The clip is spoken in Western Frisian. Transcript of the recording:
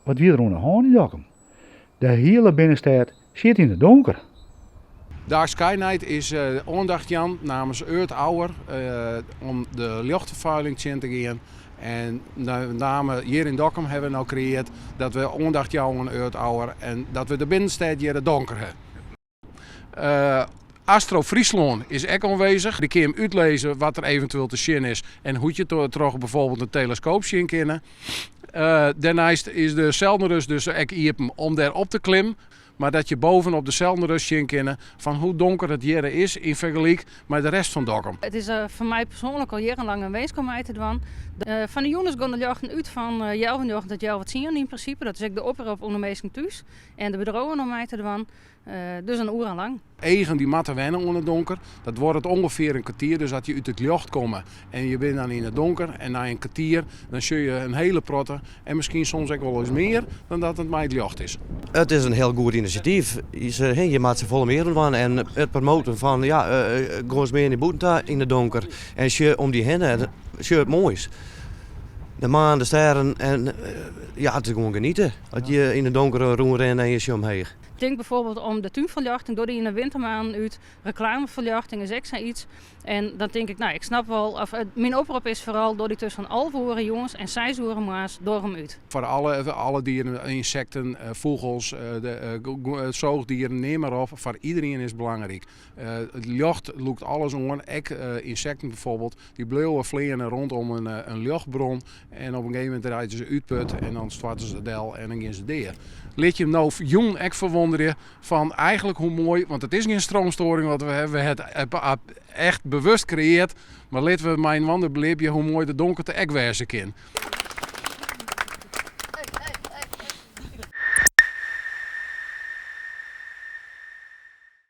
Wat wie der oan de hân yn Dokkum? De hiele binnenstêd siet yn it donker. Dark Sky Night is oandacht jaan namens Earth Hour om de ljochtferfuiling tsjin te gean. En met name hjir yn Dokkum hawwe we no kreëarre dat we oandacht jouwe oan Earth Hour en dat we de binnenstêd hjir donker hawwe. Astro Fryslân is ek oanwêzich. Dy kin jim útlizze wat der eventueel te sjen is en hoe't je it troch bijvoorbeeld in teleskoop sjen kinne. Dêrneist is de Zeldenrust dus ek iepen om dêr op te klimmen. Mar dat je bovenop de Zeldenrust sjen kinne fan hoe donker it hjir is yn fergelyk mei de rest fan Dokkum. It is foar my persoanlik al jierrenlang in winsk om mei te dwaan. Fan de jûns gean de ljochten út fan healwei njoggen tot healwei tsien yn prinsipe. Dat is ek de oprop oan de minsken thús en de bedriuwen om mei te dwaan. Dus in oere lang. Eagen dy moatte wenne oan it donker. Dat duorret ûngefear in kertier. Dus as je út it ljocht komme en je binne dan yn it donker en nei in kertier dan sjogge je in hiele protte en miskien soms ek wol ris mear dan dat it mei it ljocht is. It is in hiel goed inisjatyf. Je moatte safolle mear oan dwaan en it promoten fan ja, gean ris mear nei bûten ta yn it donker en sjoch om dy hinne, sjoch it moais. De maan, de sterren en ja, it is gewoan geniete as je yn it donker rûnrinne en je sjogge omheech. Tink bijvoorbeeld om de túnferljochting, doch dy yn de wintermaanden út. Reklameferljochting is ek sayts. En dan tink ik, no, ik snap wol, of myn oprop is foaral, doch dy tusken 11 oere jûns en 6 oere moarns, doch him út. Foar alle dieren, ynsekten, fûgels, de sûchdieren, neam mar op, foar iderien is it belangryk. It ljocht lûkt alles oan, ek ynsekten bijvoorbeeld. Dy bliuwe fleanen rondom in ljochtbron en op in gegeven momint reitsje se útput en dan stoarte se del en dan gean se dea. Lit jim no jûn ek ferwûnderje fan eigenlik hoe moai, want it is gjin stroomstoring wat we hawwe, we hawwe it echt bewust kreëard, mar litte we mei-inoar belibje hoe moai de donkerte ek wêze kin.